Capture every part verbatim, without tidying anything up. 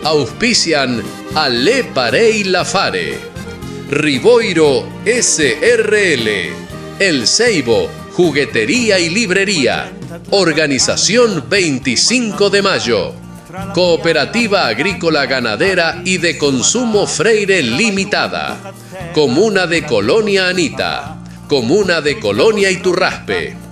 Auspician Alé Parèj Lafare, Rivoiro S R L, El Ceibo, juguetería y librería, Organización veinticinco de Mayo, Cooperativa Agrícola Ganadera y de Consumo Freire Limitada, Comuna de Colonia Anita, Comuna de Colonia Iturraspe.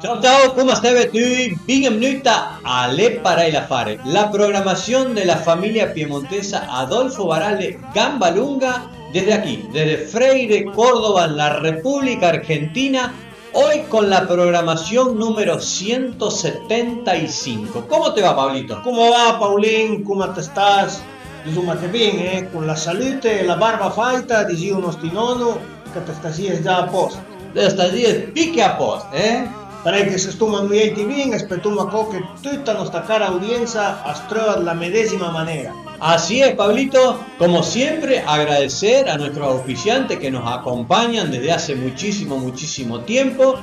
Ciao, ciao, coma steve tui? Benvenuta a Alé Parèj Lafare, la programación de la familia piemontesa Adolfo Barale Gamba Lunga, desde aquí, desde Freire, Córdoba, en la República Argentina, hoy con la programación número ciento setenta y cinco. ¿Cómo te va, Pablito? Coma va, Paulin? Coma të stas? Disoma che bin, eh? Con la salute e la barba faita, disìo nosti nono, che të stasìes già a post. Të stasìes pì che a post, eh? Parèj che se stoma nuièiti bin, spetoma co che tuta nosta cara audiensa as tröva dla medésima manera. Así es, Pablito. Como siempre, agradecer a nuestros auspiciantes que nos acompañan desde hace muchísimo, muchísimo tiempo.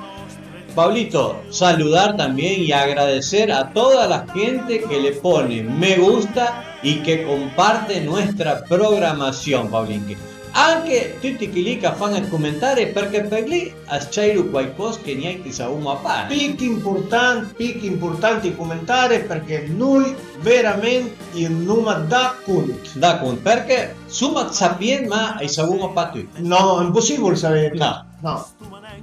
Pablito, saludar también y agradecer a toda la gente que le pone me gusta y que comparte nuestra programación, Pablín. Anche tuti chilì ch'a fan ëd comentare, përchè për lì as ciairu quaicòs che niàiti savoma pa. Pì ch'important, pì ch'important ij comentare, përchè noi verament ij n'oma da cont. Da cont, përchè soma sapient, ma ij savoma pa tut. No, impossibul savé tut. No. No.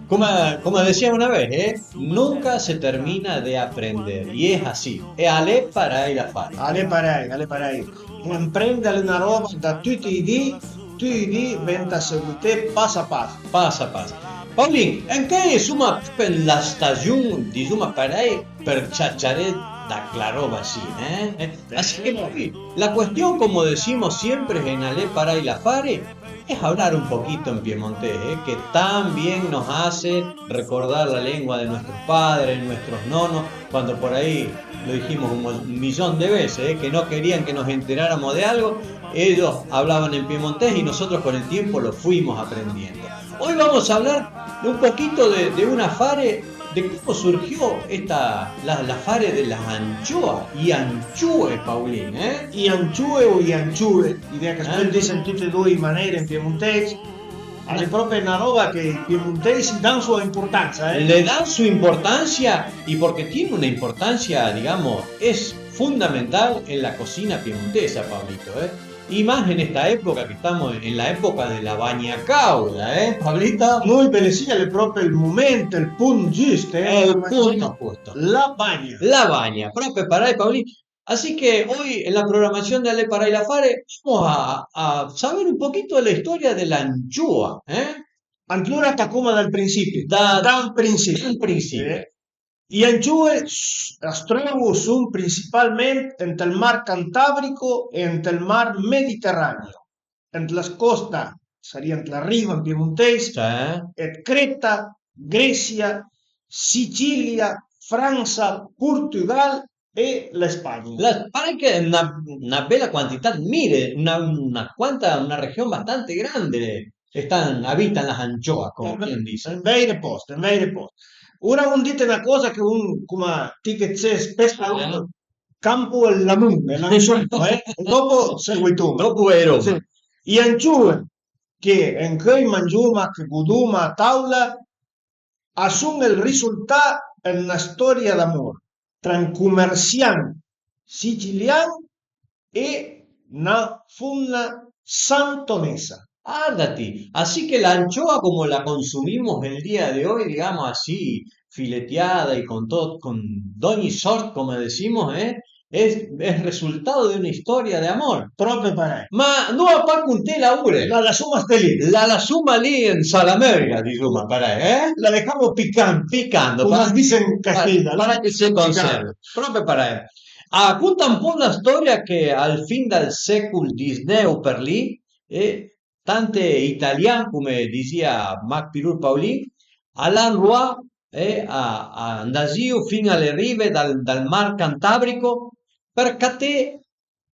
Como, como decía una vez, eh, nunca se termina de aprender. Y es así. E alé parèj lafare. Alé parèj, alé parèj. Emprende a l'é na ròba da tuti ij di, tuti ij di venta seguité pas a pas. Pas a pas. Paulin, ancheuj soma për la stagion, disoma parèj, për ciaciaré da chela ròba sì, eh? Así que, la cuestión, como decimos siempre en Alé parèj lafare, es hablar un poquito en piemontese, eh, que tan bien nos hace recordar la lengua de nuestros padres, nuestros nonos, cuando por ahí lo dijimos un mo-, un millón de veces, eh, que no querían que nos enteráramos de algo, ellos hablaban en piemontés y nosotros con el tiempo lo fuimos aprendiendo. Hoy vamos a hablar un poquito de, de un afare, de cómo surgió esta, la, l'afare de las anchoas, ij ancioe, Paulin, eh? Ij ancioe o ij ancioe, idea che as pöl dise an tute e doi ij maneire an piemontèis, a l'é pròpi na ròba che ij piemontèis ij dan soa importansa, eh? Le dan su importancia y porque tiene una importancia, digamos, es fundamental en la cocina piemontesa, Pablito, eh? Y más en esta época que estamos en la época de la bagna càuda, eh, Pablito? Noi, bele sì, a l'é pròpi ël moment, ël pont giust, eh? È il punto giusto. La bagna. La bagna, pròpi parèj, Paulin. Así que hoy en la programación de Alé parèj lafare vamos a, a saber un poquito de la historia de la anchoa, eh? Antlora tacoma dal prinsipi. Da, dal prinsipi. Dal prinsipi. Eh? Ij ancioe s-, as treuvo son prinsipalment ant ël mar Cantabrico e ant ël mar Mediterraneo, ant la costa, sarìa ant la riva an piemontèis, sì, ëd Creta, Gresia, Sicilia, Fransa, Portugal e la Spagna. La Spagna, na, na bela quantità, mire, na, na quanta, na region bastante grande. E stan, abitan las anchoas, como quien dice. Un vèire pòst, un vèire pòst. Ora un dite na còsa che un, coma ti che ses pescador, campo ël lamon, ël lamon, eh? E dopo seguitoma. Dopo vero. Sì. Ij ancioe che ancheuj mangioma, che godoma a tàula, a son ël risultà ëd na stòria d'amor tra un comersiant sicilian e na fomna santonesa. Arda ti, así que la anchoa como la consumimos el día de hoy, digamos así, fileteada y con todo, con d'ogni sort, como decimos, eh, es, es resultado de una historia de amor. Pròpi parèj. Ma andoma pa conté la ure. La lassoma sté lì. La lassoma lì an salameuga, disoma parèj, eh? La dejamos picando. Picando, como as dis an Castilla, para, para que se conserve. Pròpi parèj. A conta un po' la storia che al fin dal secul disneuv për lì, eh, tante italian, come disìa mach pi lur Paulin, a l'han ruvà, eh, a, a andasìo fin a le rive dal, dal mar Cantabrico për caté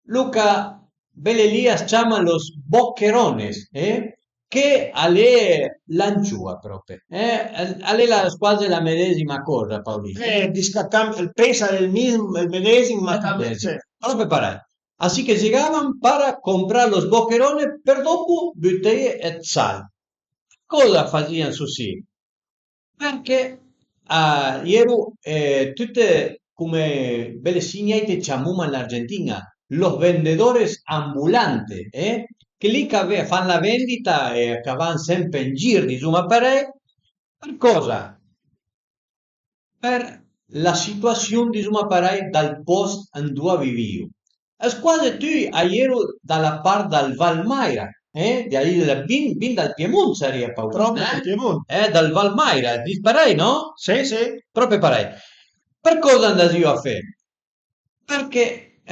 lo ca bele lì as ciama los boquerones, eh, che a l'é l'ancioa pròpe, eh, a l'é la, squase la medésima còsa, Paulin. Eh, disca cam-, ël pes a l'é ël mis-, ël medésim, ma cambia, sì. Propi parei. Asi che giügavan para comprà los bocherone për dopu buteje ëd sal. Coza a fazìan su si? Përchè a i eru, eh, tute, come bele si niente ciamuma an Argentina, los vendedores ambulante, eh? Che lì ch'a fan la vendita e ch'a van sempe an gir, dizuma parei. Për coza? Për la situasiun, dizuma parei, dal post andoa a vivìu. As cuaze tüi a i eru da la part dal Val Maira, eh? Da, da, bin, bin dal Piemont sarìa, Paulin, propi eh? Dal Piemont. Eh, dal Val Maira, dis parei, no? Sì, sì. Propi parei. Për coza andasìu a fe? Përchè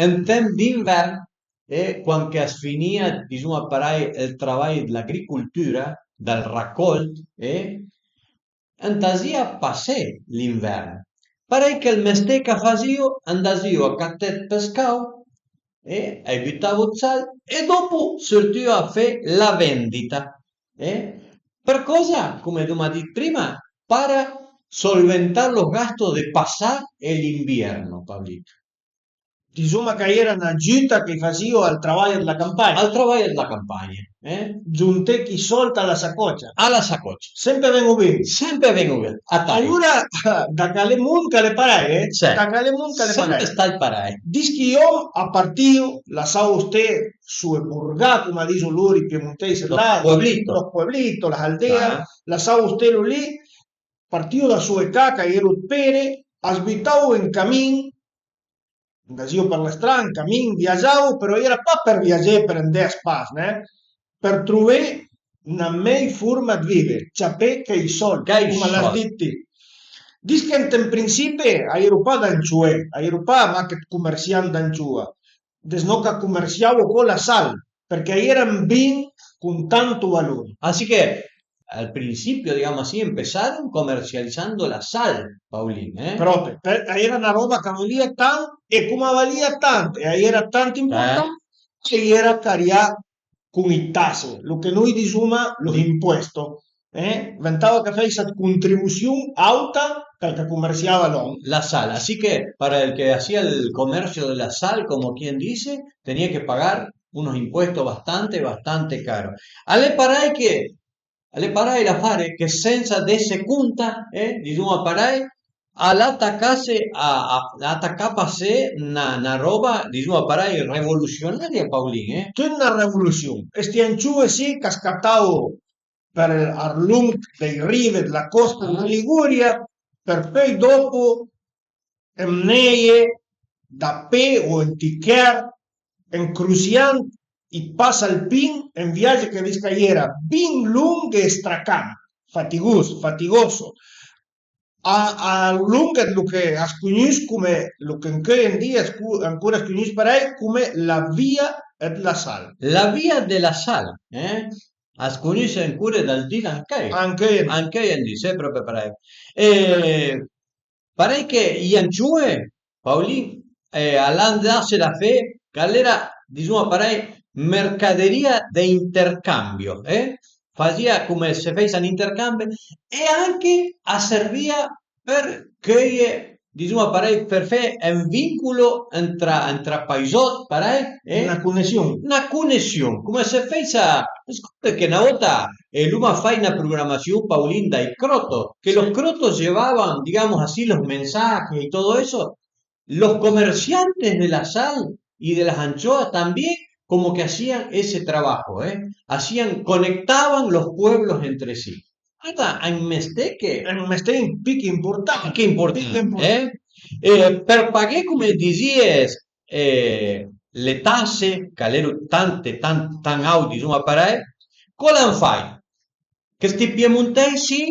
an temp d'invern, eh, quand che as finìa, dizuma parei, ël travaj ëd l'agricultüra, dal racolt, eh, andasìa a pasé l'invern. Parei che ël mesté ch'a fazìu, andasìu a caté ëd pëscau e a i butavu ëd sal e dopu surtìu a fe la vendita. Eh? Për coza? Come l'uma dit prima, para solventar los gastos de pasar el invierno, Paulin. Dizuma ch'a-i era na giüta ch'a-i fazìu al travaj dla campagna. Al travaj dla campagna, eh? Giunté chi sold a la sacocia. A la sacocia. Sempe ven-u bin. Sempe ven-u bin. Alura, da ch'al e mund ch'al e parei, eh? Sì. Da ch'al e mund ch'al e parei. Sempe stait parei. Dis ch'i om a partìu, lassau sté sue burgà, cum a disu lur ij piemontèis là, los pueblitos, la aldea, lassau sté lu lì, partìu da sue ca ch'a-i eru ëd pere, as butau an camin, andasìu për la stra, an camin, viagiau, però a-i era pa për viagé, për andé a spas, ne? Për truvé na mej forma ëd vive, ciapé chèi sold, chèi sold, cum l'has dit ti. Dis che ant ën prinsipe a-i eru pa d'anciué, a-i eru pa mach ëd comersiant d'anciua, disoma ch'a comersiau co la sal, përchè a-i era ën bin con tanto valor. Así que al principio, digamos así, empezaron comercializando la sal, Paulin, eh? Propi, për-, a-i era na roba ch'a valìa tant, e cum a valìa tant e a-i era tant important, eh, a-i era carià con ij tasse, lu che noi disoma los impuesto, eh? Ventava ch'a fèissa ëd contribusion auta ch'al ch'a comersiava l'om. La sal, así que para el que hacía el comercio de la sal, como quien dice, tenía que pagar unos impuestos bastante, bastante caros. Al e parei che, al e parei l'afare che sensa desse conta, eh, dizuma parei, al a tacase a, a, al a tacà pasé na, na roba, dizuma parei, revolusionaria, Paulin, eh? Tüt na revolusion. E sti anciue sì ch'a scatau për arlonch dij rive dla costa dla Liguria, për pöi dopu ëmneje da pe o ant ij cher, an crusiant ij pass alpin, un viagi che dis ch'a-i era bin longh e stracant, fatigos, fatigoso. A, a longh ëd lu che as cognus come, lu che ancheuj an di as cu-, ancora as cognus parei come la via ëd la sal. La via de la sal, eh? As cognus ancora dal di ancheuj. Ancheuj an di. Ancheuj an di, sì, propi parei. E parei che ij anciue, Paulin, eh, al a andase da fe, ch'al era, dizuma parei, mercaderia de intercambio, eh? Fasìa come se fèissa un intercambi e anche a servìa për cheuie, dizuma parei, për fe un vinculo ëntra, ëntra paisòt, parei, eh? Na conesiun. Na conesiun, come se fèissa, scòrde che na vòlta, eh, l'uma fai na programasiun, Paulin, dai croto, che los crotos llevaban, digamos así, los mensajes y todo eso, los comerciantes de la sal y de las anchoas también como que hacían ese trabajo, ¿eh? Hacían, conectaban los pueblos entre sí. Ata un mesté che... Un mesté pi che important. Pi che important, pi che important, eh? E për paghé, come dizìes, eh, le tasse, ch'al eru tante, tan, tan aut, dizuma parei, coza an fai? Chësti piemontèis sì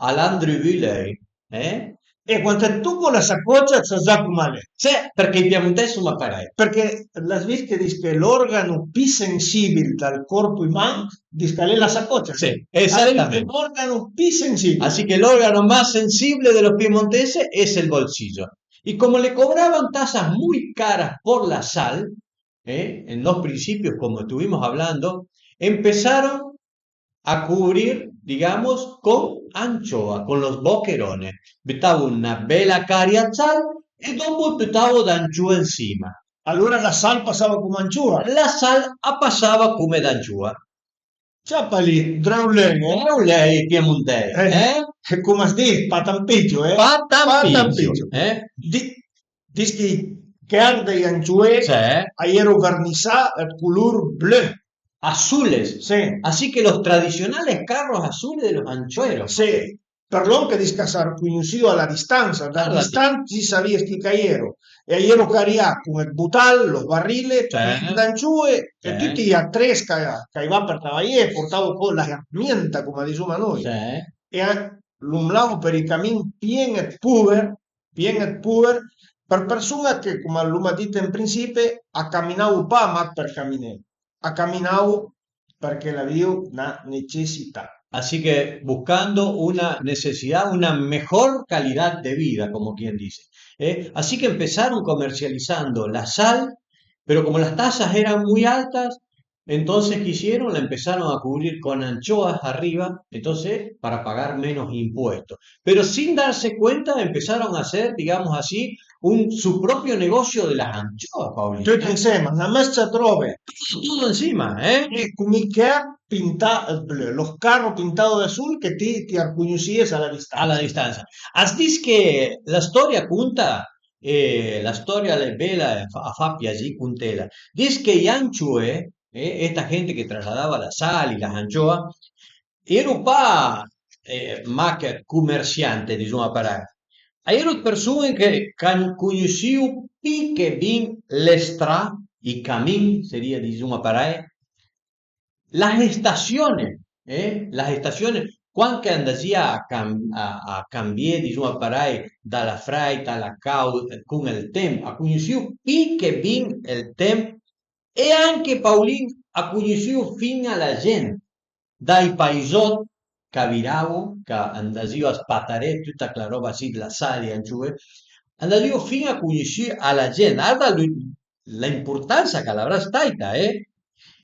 a l'han druvù l'euj, eh? E quand it toche la sacocia, it sas già com a l'é. Sì, përchè ij piemontèis i soma parei. Përchè l'has vist che dis che l'organo pi sensibil dal corpo uman, dis ch'a l'é la sacocia. Sì, esattamente. L'organo pi sensibil. Así que el órgano más sensible de los piemonteses es el bolsillo. Y como le cobraban tasas muy caras por la sal, eh, en los principios, como estuvimos hablando, empezaron a cubrir, digamos, con anchoa, con los boquerones. Butavo na bela caria ëd sal e dopo butavo d'anchoa ansima. Alura la sal a pasava coma anciua. La sal a pasava coma d'anciua. Ciapa li, dreuleie. Dreuleie piemontèis, eh? Eh? Coma as dis, pa tan piccio, eh? Pa tan piccio, eh? Di-, dis che i chèr dei anciué a j'ero vernisà ëd color bleu. Azules. Sì. Así que los tradicionales carros azules de los anchoeros. Sì. Për lòn che dis ch'a s'arcognossìo a la distansa, da distansa ti savìe chi ch'a j'ero, e a j'ero carià con ëd botal, los barile, piene d'anciue, e tuti i atreç ch'a, ch'a i va për travajé, portavo co la herramienta, coma disoma noi, e a, l'omlavo për i camin pien ëd pover, pien ëd pover, për përson-a che, coma l'oma dit an prinsipe, a caminavo pa mach për caminé, a caminavo përchè l'avìo na necessità. Así que buscando una necesidad, una mejor calidad de vida, como quien dice. ¿Eh? Así que empezaron comercializando la sal, pero como las tasas eran muy altas, entonces, ¿qué hicieron? La empezaron a cubrir con anchoas arriba, entonces, para pagar menos impuestos. Pero sin darse cuenta empezaron a hacer, digamos así, un, su propio negocio de las anchoas, Paulino. Tuto ënsema, na mës-cia dë ròbe. Tuto ënsema, eh? E coma i chèr pintà ëd bleu, los carros pintados de azul che ti, ti arcognossìe a la distansa. A la distansa. As dis che la storia a conta, e la storia a l'é bela, a fa, a fa piasì contela. Dis che i anciué, eh, esta gente che trasladava la sal, las anchoas, a j'ero pa, eh, mach comerciante, disoma parei. A j'ero ëd përson-e che, ch'a cognossìo pì che bin le stra, i camin, sarìa, disoma parei, las estaciones, eh, las estaciones, quand che andasìa a cam-, a, a cambié, disoma parei, da la frèita a la càud con ël temp, a cognossìo pì che bin ël temp, e anche Paulin a cognossìo fin-a la gent dai paisòt ch'a viravo, ch'a andasìo a spataré tuta chela ròba sì dla sal e anchoe, andasìo fin-a a cognossì a la gent. Arda lu-, l'importansa ch'a l'avrà stàita, eh?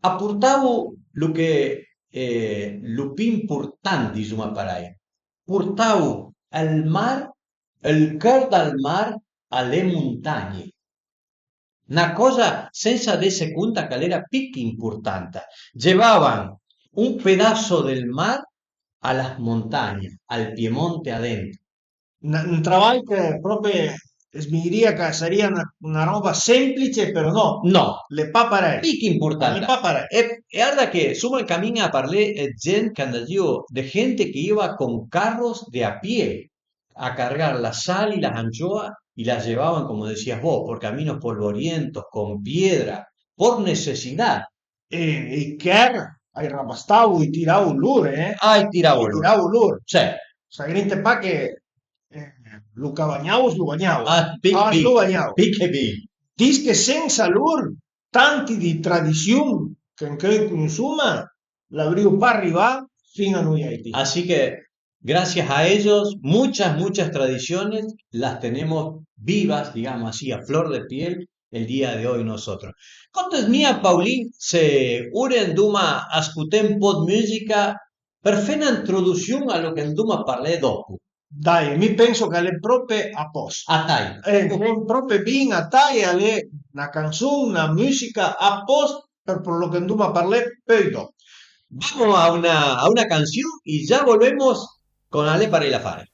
A portavo lu che, eh, lu pì important, disoma parei. Portavo ël mar, ël cör dal mar a le montagne. Na còsa sensa desse conta ch'a l'era pì che importanta. Llevaban un pedazo del mar a las montañas, al Piemonte adentro. Un, un travaj che pròpi as diserìa ch'a sarìa na, na ròba semplice, però no. No. L'é pa parei. Pì che importanta. L'é pa parei. E, e arda che soma an camin a parlé ëd gent ch'a andasìo, de gente que iba con carros de a pie a cargar la sal y las anchoas y las llevaban, como decías vos, por caminos polvorientos, con piedra, por necesidad. E i chèr a-j rabastavo, a-j tiravo lor, eh? A-j tiravo lor. A-j tiravo lor. Sì. Sagrente pa che, eh, lo ch'a vagnavo, s'lo vagnavo. Ah, pì, ah, pì, s'lo vagnavo. Pì che pì. Dis che sensa lor, tanti di tradisiun che ancheuj conossoma, l'avrìo pa rivà fin-a noi àutri. Así que gracias a ellos, muchas, muchas tradiciones las tenemos vivas, digamos así, a flor de piel, el día de hoy nosotros. Contes mia, Paulin, se ora andoma a scoté un po' ëd mùsica për fé na introdussiun a lo che andoma a parlé dòpo. Dai, mi penso ch'a l'é pròpi a pòst. A tai. Eh, a l'é pròpi bin, a tai, a l'é na canson, na mùsica a pòst për, për lo che andoma a parlé peui dòp. Vamos a una, a una canción y ya volvemos con Ale para el afare.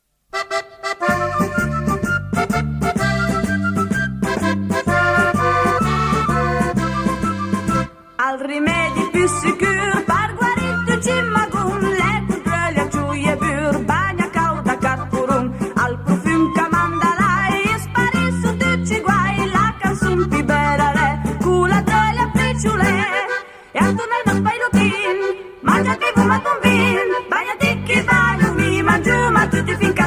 Al rimedi pì sicur për guarì tuti ij magon, l'é col breuil, ancioje bur, bagna càuda, carcoron. Al profum ch'a manda l'àia, a sparisso tuti ij guai, la canson pì bela a l'é cola dle picciole. E a torna ai nòst pailotin, mangia che voma ton vin, bagna ti che bagno mi, mangioma tuti fin ch'a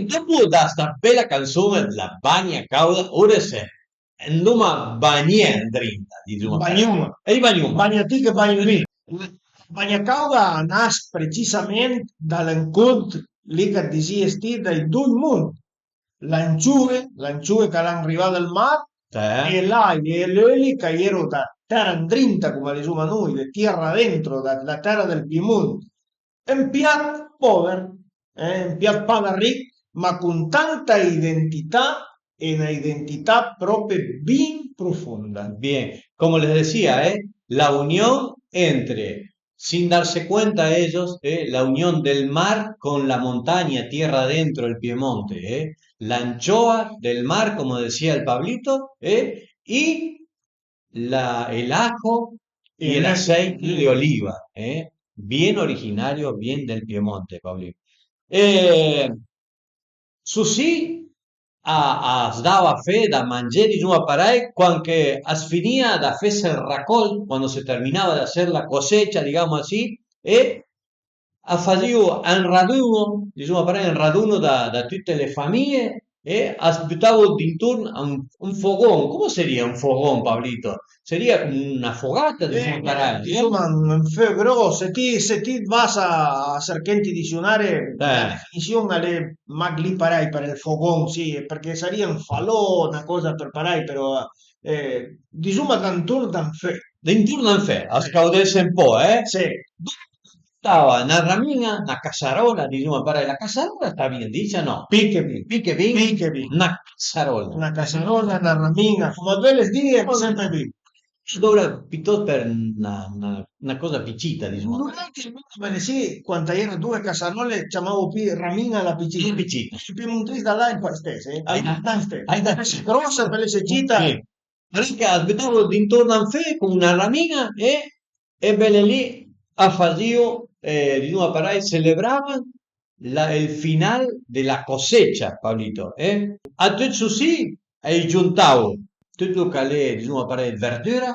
Dopo da sta bela canzon dla bagna càuda, ora se andoma bagné andrinta, dizuma. Bagnoma. E i bagnoma. Bagna ti che bagno mi. Bagna càuda a nas precisament da l'encont lì che dizìes ti dai doi mond. L'anciue, l'anciue ch'a l'han rivà dal mar, e l'ai e l'euli ch'a j'ero da tèra andrinta, coma dizoma noi, de tierra dentro, da, da tèra dël Piemont. Un piat pòver, eh, un piat pa da rich, ma con tanta identità e na identità pròpe bin profonda. Bien, como les decía, eh, la unión entre, sin darse cuenta ellos, eh, la unión del mar con la montaña, tierra adentro, el Piemonte, eh, la anchoa del mar, como decía el Pablito, eh, y la, el ajo y el aceite de oliva, eh, bien originario, bien del Piemonte, Pablito. Eh, Susì a, as dava fe da mangé, dizuma parei, quand che as finìa da fesse ël racòl, quando se terminava de hacer la cosecha, digamos así, e a fasìo un raduno, dizuma parei, un raduno da, da tute le famije, e as butavo dintorn a un, un fogon. Come sarìa un fogon, Pablito? Sarìa come na fogata, dizuma parei, eh? Insoma, un, un feu gros. Se ti, se ti vas a, a cerché ënt ij dizionari, la definision a l'é mach lì parei për ël fogon, sì, përchè a sarìa un falò, na còsa për parei, però, eh, dizuma, danturn da un feu. Dintorn a un feu, a scaudesse un pò, eh? Sì. Stava na ramin-a, na cassaròla, dizuma parei, la cassaròla sta bin dicia, no? Pì che bin. Pì che bin? Pì che bin. Na cassaròla. Na cassaròla, na ramin-a, coma völe dì, sempre bin. Dovra pitost për na, na, na còsa pi cita, dizuma. Nui, sì, quand a j'era doe cassaròle, ciamavo pì ramin-a la pi cita. Pi cita. Ij piemontèis da là a l'é pa l'istess, eh? A l'é pa l'istess. Ai da, ai da. Gròssa për esse cita. Sì. Parei che as butavo dintorn a un feu con na ramin-a e, e bele lì a fasìo, eh, dizuma parei, a selebrava la, ël final de la cosecha, Pablito, eh? A tut susì a-j giontavo tut lòn ch'a l'é, dizuma parei, ëd verdura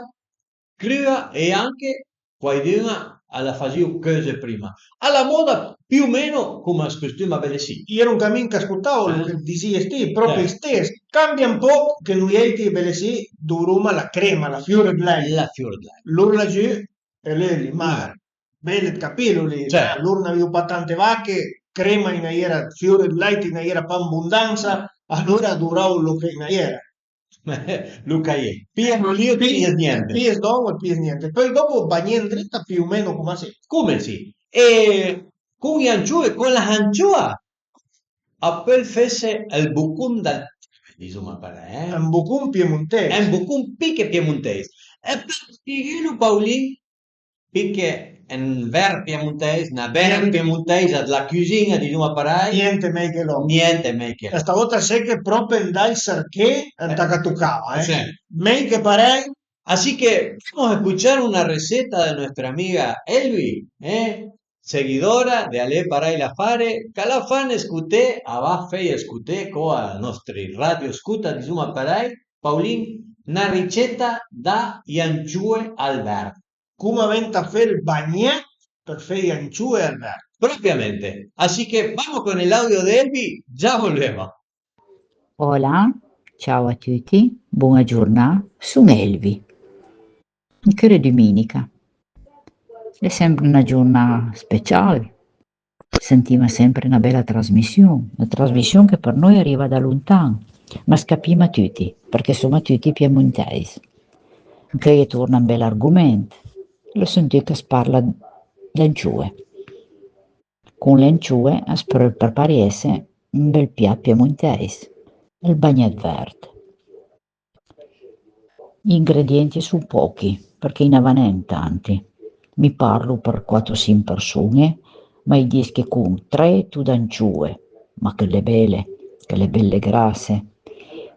crua e anche quaidun-a a la fasìo cöse prima. A la mòda, più o meno, coma as costuma bele sì. A j'ero un camin ch'a scotavo lòn che dizìes ti, pròpi l'istess. Cambia un pòch che nui àutri bele sì dovroma la crema, la fiur ëd lèit. La fiur ëd lèit. Lor lagiù e l'euli, ma bele ëd capilo lì, cioè, lor a n'avìo pa tante vache, crema a-i na j'era, fiur ëd lèit a-i na j'era pa an bondansa, alora a dovravo lòn che a-i na j'era. Lòn ch'a-i é. Pì a l'é lì e pì a-i é niente. Pì a-i é dòp e pì a-i é niente. Pòi dòp bagné andrinta più o meno coma sì. Come sì? E con j'ancioe, con la ancioa, a peul fesse ël bocon dal, dizuma parei, eh? Un bocon piemontèis. Un bocon pì che piemontèis. E për spieghelo, Paulin, pì che un ver piemontèis, na vera piemontèisa dla cüzin-a, dizuma parei. Niente mej che lòn. Niente mej che lòn. E stavòta sé che pròpi andàit a cerché ant a ch'a tocava, eh? Sì. Mej che parei. Así que vamos a escuchar una receta de nuestra amiga Elvi, eh? Seguidora de A l'é parei l'affare, ch'a la fa nen scoté, a va feje scoté co a nòstri radio scout, dizuma parei, Paulin, na riceta da j'ancioe al vert. Coma venta fé ël bagnèt për fé j'ancioe al vert. Propriamente. Así que vamos con el audio de Elvi, ya volvemos. Hola, ciao a tuti, bon-a giornà, son Elvi. Ancheuj duminica. L'é sempre na giornà special. Sentima sempre na bela trasmission, na trasmission che për noi a riva da lontan, ma as capima tuti, përchè soma tuti piemontèis. Ancheuj a torna un bel argoment. L'ho sentù ch'as parla d'ancioe. Con le ancioe as peul preparesse un bel piat piemontèis, ël bagnèt vert. J'ingredienti a son pòchi, përchè a-i na va nen tanti. Mi parlo për quat o sinch përson-e, ma i dis che con trëto d'ancioe, ma chèle bele, chèle bele grasse,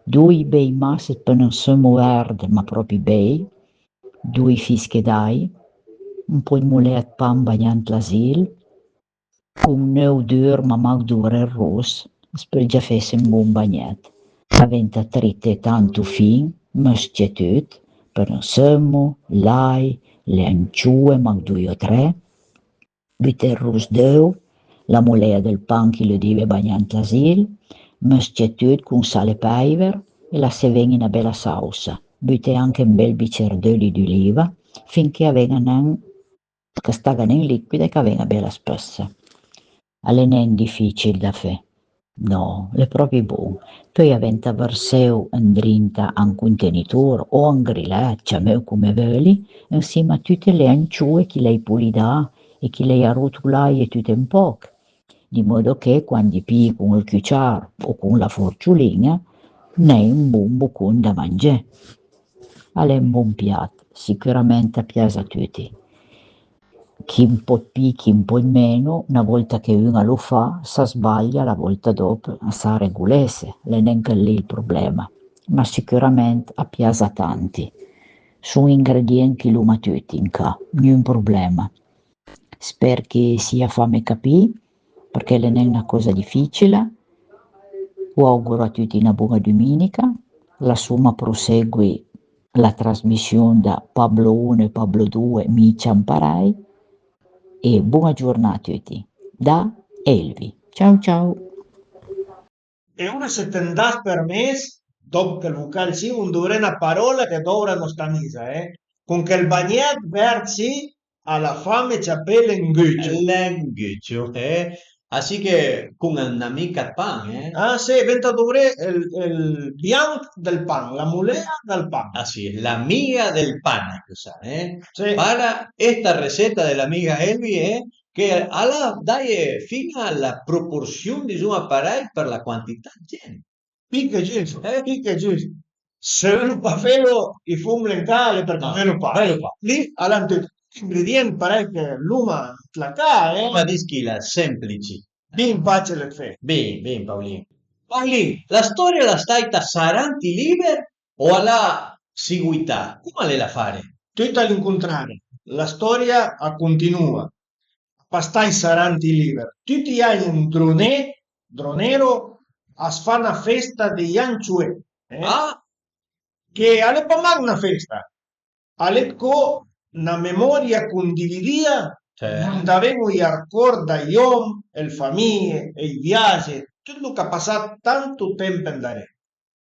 doi bej mass ëd penseumo verd, ma pròpi bej, doi fische d'aj, un pò ëd molèa ëd pan bagnà ant l'azil, con un euv dur, ma mach dovré ëd ross, as peul già fesse un bon bagnèt. A venta trité tanto fin, mës-ce tut, penseumo, l'aj, le ancioe, mach doi o tre, buté ël ross d'euv, la molèa dël pan ch'i leudive bagnà ant l'asil, mës-cé tut con sal e pèiver e lassé ven-i na bela sàussa. Buté anche un bel bicer d'euli d'uliva fin ch'a ven-a nen, ch'a staga nen liquida e ch'a ven-a bela spëssa. A l'é nen dificil da fé. No, l'é pròpi bon. Peui a venta vërseu andrinta a un contenitor o a un grilèt, ciameu come veuli, ansima a tute le ancioe ch'i l'hai polidà e ch'i l'hai arotolaje tute un pòch, di modo che quandi pije con ël cuciar o con la forciolin-a, n'hai un bon bocon da mangé. A l'é un bon piat, sicürament a pias a tuti. Chi un pò 'd pì, chi un pò 'd meno, na vòlta che un a lo fa, s'a sbaglia, la vòlta dòp a sa regolesse, l'é nen chel lì ël problema, ma sicürament a pias a tanti. Son ingredient ch'i l'oma tuti an ca, gnun problema. Sper ch'i sia fame capì, përchè l'é nen na còsa dificila. V'auguro a tuti na bon-a duminica, lassoma prosegui la trasmission da Pablo uno e Pablo due, mi i ciam parèj, e bon-a giornà a tuti. Da Elvi. Ciao ciao. E ora, se të 'm das përmess, dòp chel vocal sì, a dovré na paròla ch'a dòvra nòsta amisa, eh? Con chel bagnèt vert sì, a l'ha fame ciapé l'engücio. L'engücio, eh? Así che con n'amiga ëd pan, eh? Ah, sì, venta dovré ël, ël bianch dël pan, la molèa dël pan. Ah, sì, l'amiga del pan, questa, eh? Sì. Para esta receta de l'amiga Elvi, eh? Che a l'ha daje fin-a la proporsion, disoma parèj, për la quantità ëd gent. Pì che giust, eh? Pì che giust. Se völo pa felo, i fomle an ca, l'é përchè völo pa. Völo pa. Lì a l'han tut ingredient parèj ch'i l'oma ant la ca, eh? Ma dis ch'i l'ha semplici. Bin facil ëd fé. Bin, bin, Paulin. Paulin, la stòria a l'é stàita sarà ant ij liber o a l'ha seguità? Coma a l'é l'afare? Tut a l'incontrari, la stòria a continua. A l'é pa stait sarà ant ij liber. Tuti j'ani un dronè, dronero, as fa na festa dij ancioé, eh? Ah! Che a l'é pa mach na festa, a l'é co na memòria condividìa, certo, ant a ven-o j'arcòrd dai òm, ël famìe, ij viage, tut lo ch'a l'ha passà tant temp andaré.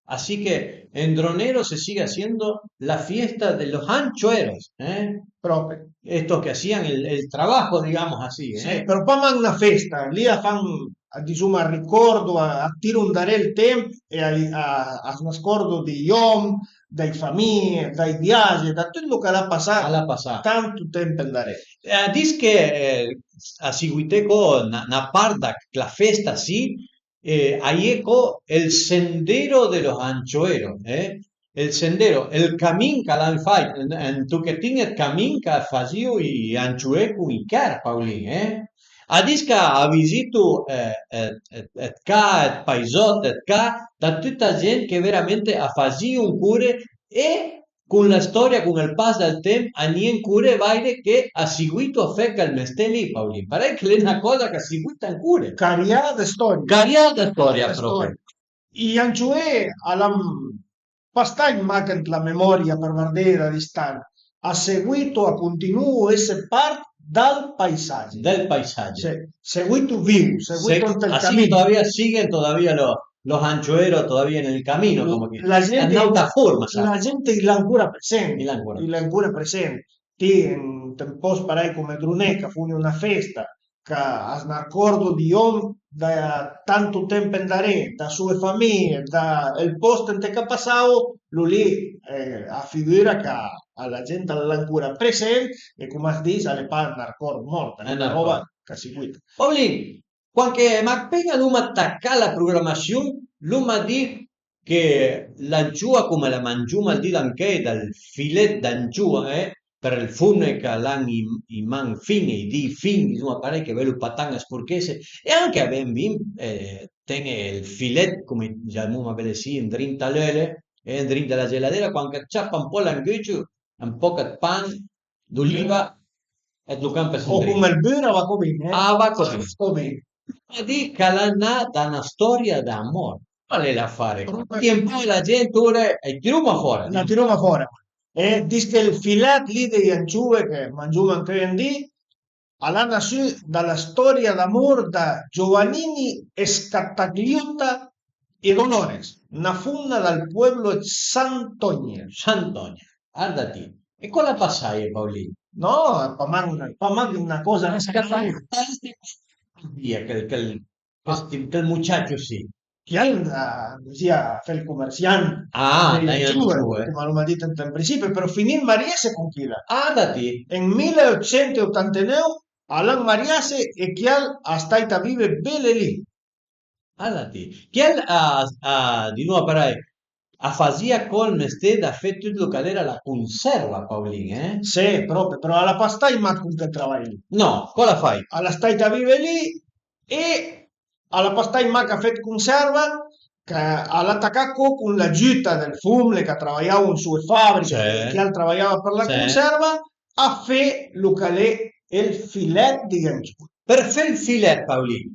Así que en Dronero se sigue haciendo la fiesta de los anchoeros, ¿eh? Pròpe. Estos que hacían el, el trabajo, digamos así, ¿eh? Sì, però pa mach na festa, lì a fan, a, disoma, a ricòrdo, a, a tiro andaré ël temp e a, a, a s'n'ascòrdo dij òm, dai famìe, dai viage, da tut lo ch'a l'ha passà, a l'ha passà tant temp andaré. E a dis che, eh, a seguité co na, na part da la festa, sì, eh, a-i é co el sendero de los anchoeros, eh? El sendero, el camin ch'a l'han fàit, un, un tochetin ëd camin ch'a fasìo ij ancioé con ij chërd, Paulin, eh? A dis ch'a visito, eh, eh, eh, ëd ca, ëd paisòt, ëd ca, da tuta gent che veramente a fasìo ancore e con la stòria, con ël pas dël temp, a-i é ancore vàire che a seguito a fé chel mesté lì, Paulin. Parèj che l'é na còsa ch'a seguita ancore. Carià dë stòria. Carià dë stòria, pròpe. Ij ancioé a l'han pa stait mach ant la memòria për vardé da distant, a seguito, a continuo a esse part dal paisagi. Del paisagi. Sì, seguito vivo, seguito ant ël camin. Así que todavía siguen todavía los, los anchoeros todavía en el camino, como que la gente, en alta forma, ¿sabes? La gente i l'ha ancora present. I l'ha ancora. I l'ha ancora present. Ti, ant un pòst parèj come Dronero, ch'a fo na festa, ch'a s'n'arcòrdo dij òm da tant temp andaré, da soe famìe, da ël pòst ant ch'a passavo, lo lì, eh, a figura ch'a, a la gent a l'ha ancora present e, coma as dis, a l'é pa n'arcòrd mòrt, a l'é na ròba ch'a seguita. Paulin, quand che m'apena l'oma tacà la programassion, l'oma dit che l'ancioa, coma la mangioma ël di d'ancheuj, dal filet d'ancioa, eh, për le fomne ch'a l'han ij, ij man fin-e, ij di fin, disoma parèj, che veulo pa tant sporchesse, e anche a ven bin, eh, ten-e ël filet, coma i ciamoma belessì, andrinta a l'eule e andrinta a la geladera, quand ch'a ciapa un pò l'angücio, un pòch ëd pan, d'oliva e t'lo campe sü. O andrinta. Come ël bura, a va co bin, eh? Ah, a va co bin. A va co bin. A di ch'a l'ha na, da na stòria d'amor. Qual é l'afare? Che un pò la gent ora i tiroma fòra. La tiroma fòra. E dis che ël filet lì dij ancioe che mangioma ancheuj un di, al a nassù da la storia d'amor da Giovannini e Scatagliota e Dolores, na fomna dal pueblo dë Santogne. Santogne, arda ti. E cola pasaje, Paolin? No, pa man, pa man na cosa. Scatagliota. Via, quel, quel, quel, quel muciacio sì. Chiel andasìa a fé ël comersiant. Ah, dai, giuve, come l'oma dit ant ël prinsipio, però finì ël mariesse con chila. Ah, da ti. En milleotcentotantaneuv al an mariasse e chiel a stait a vive bele lì. Ah, da ti. Chiel a, a, dizuma parei, a fasìa co ël mesté da fé tut lo ch'al era la conserva, Paolin, eh? Sì, propi, però al a pa stait mach con chel travaj lì. No, cola a fait? Al a stait a vive lì e al a pa stait mach a fé dë conserva, che al a tacà co con l'agiuta dël fomne ch'a travajavo an soe fabriche, sì, che al travajava për la, sì, conserva, a fé lo ch'al e ël filet dij ancioi. Për fé ël filet, Paolin,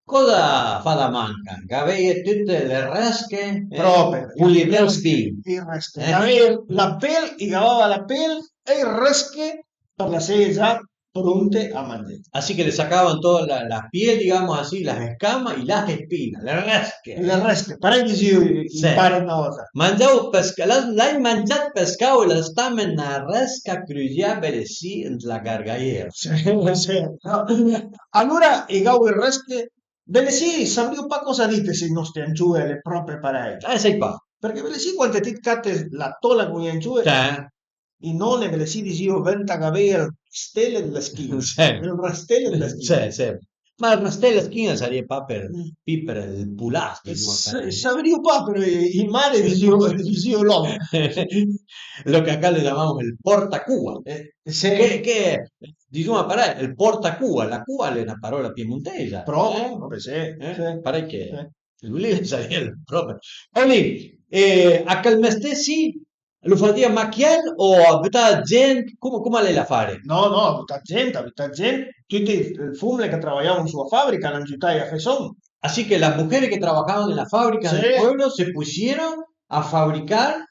coza a fa da manca? Gaveje tute le rësche, eh? Propi, pulidé bin. I rësche. Eh? Gaveje la pel, i gavava la pel e i rësche për laseje za pronte a mangé. Así que le sacaban toda la, la piel, digamos así, las escamas y las espinas, le rësche. Le rësche, parei a dizìo i, sì, pare na volta. Mangiavo pesca-, l'hai, l'hai mangiat pescado e la stame na rësca crujià bele sì ant la gargaiera. Sì, sì. Alora i gavo le rësche, bele sì, savrìo pa cosa dite se i nòste ancioe al e propi parei. Eh, sai pa. Përchè bele sì, quand ti cate la tola con i ancioe, sì, i nòne bele sì a dizìo: venta gavé ël rastel dla schin-a. Sì. Ël rastel dla schin-a. Sì, sì. Ma ël rastel dla schin-a a sarìa pa për, mm, pi për ël pulast, eh, dizuma, sa-, parei. Savrìo pa, però i, i mare a dizìo, a dizìo lòn. Lo che acá le llamamos el portacuba. Eh, sì. Che, che, dizuma parei, ël portacuba, la cuba l'é na parola piemontesa. Propi, eh? Propi, sì, eh? Sì. Parei che, sì, lu lì a sarìa propi. E lì, eh, a chel mesté sì, lo fasìa mach chiel o a butava gent? Come, come a l'é l'afare? No, no, a butà gent, a butà gent, tute le fomne ch'a travajavo an soa fabrica a l'han giutaje a fé sòn. Así que las mujeres que trabajaban en la fábrica del pueblo se pusieron a fabricar,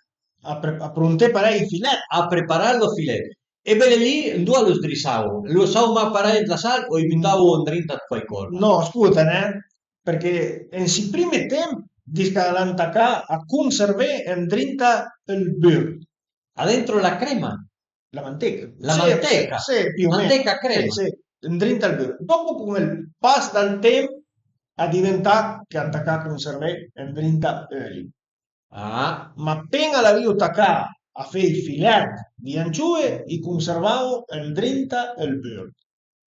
a pre-, a pronté parei i filet. A preparar los filet. E bele lì, andoa lo sdrisavo? Lo lasavo mach parei ant la sal o i butavo andrinta dë cuaicoza? No, scota, né? Përchè an sti prime temp, dis ch'a l'han tacà a conservé andrinta ël bur. Adentro la crema? La manteca. La manteca. Sì, sì, più o meno. Manteca crema. Sì, sì, andrinta ël bur. Dopo, con ël pas dël temp, a diventà ch'a tacà a conservé andrinta öli. Ah. Ma apen-a l'avìo tacà a fé i filet dij ancioe, i conservavo andrinta ël bur.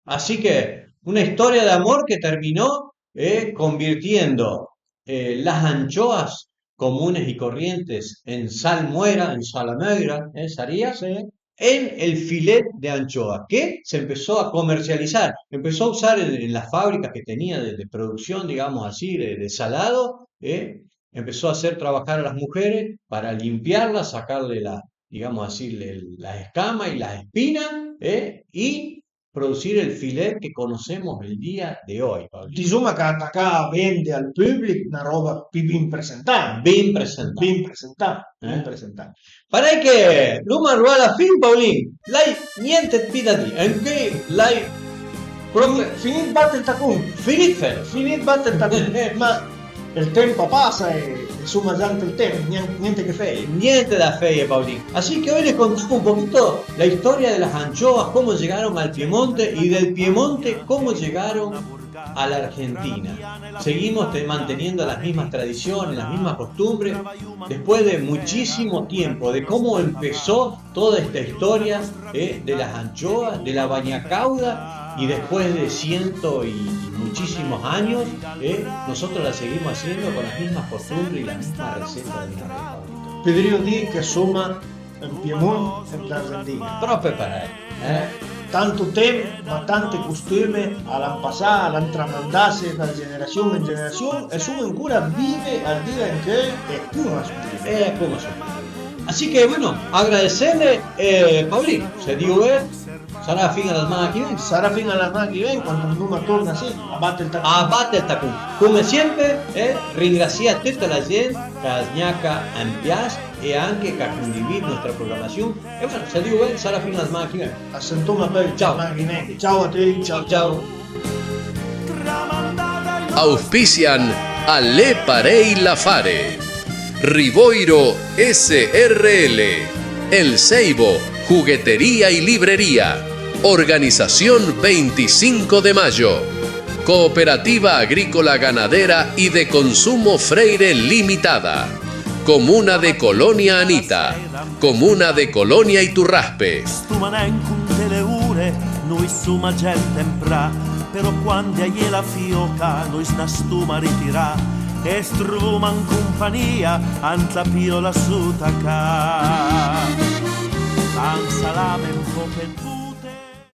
Así que una historia de amor que terminó, eh, convirtiendo, eh, las anchoas comunes y corrientes en salmuera, en salamöira, eh, sería, sí, en el filet de anchoa, que se empezó a comercializar, empezó a usar en, en las fábricas que tenía de, de producción, digamos así, de, de salado, eh, empezó a hacer trabajar a las mujeres para limpiarlas, sacarle la, digamos así, le, la escama y las espinas, eh, y producir el filet que conocemos el día de hoy, Paolin. Dizuma ch'a l'han tacà a vende al pùblich na ròba pì bin presentà. Bin presentà. Bin presentà, bin presentà. Parei che l'oma arivà a la fin, Paolin. L'hai niente pì da dì. Ancheuj l'hai propi finì dë bate ël tacon. Finì dë felo. Finì dë bate ël tacon. Ma ël temp a pasa e, e soma za ant ël temp, nien-, niente che feje. Niente da feje, Paolin. Así que hoy les contamos un poquito la historia de las anchoas, cómo llegaron al Piemonte y del Piemonte cómo llegaron a la Argentina. Seguimos te-, manteniendo las mismas tradiciones, las mismas costumbres, después de muchísimo tiempo, de cómo empezó toda esta historia, eh, de las anchoas, de la bañacauda, y después de ciento y muchísimos años, eh, nosotros la seguimos haciendo con las mismas costumbres y las mismas recetas de una vez. Podrìo dì che soma an Piemont e an Argentina. Propi parei, eh? Tanto temp, ma tante costume a l'han pasà, a l'han tramandasse da generasiun an generasiun e son ancora vive al dì d'ancheuj e coma son vive. E coma son vive. Así que, bueno, agradecerle, eh, Paolin, se Dio ve, Sarà fin a la sman-a ch'i ven. Sarà fin a la sman-a ch'i ven, quand andoma torna sì a bate ël tacon. A bate ël tacon. Come siempre, eh, ringrasié a tuta la gent ch'a zgnaca a m'pias e anche ch'a condivid nòstra programassion. E bueno, se Dio völ, sarà fin a la sman-a ch'i ven. A sentoma peui. Ciao. La sman-a ch'i ven. Ciao a tuti, ciao, ciao. Auspician A l'é parèj l'affare. Rivoiro S R L, El Ceibo, juguetería y librería. Organización veinticinco de Mayo. Cooperativa Agrícola Ganadera y de Consumo Freire Limitada. Comuna de Colonia Anita. Comuna de Colonia Iturraspe. Stoma nen conté le ore, noi soma gent en pra, però quande a-i é la fioca noi sna stoma ritirà e s'trovoma an compagnia ant la piola sota ca. Pan, salame, un pò ëd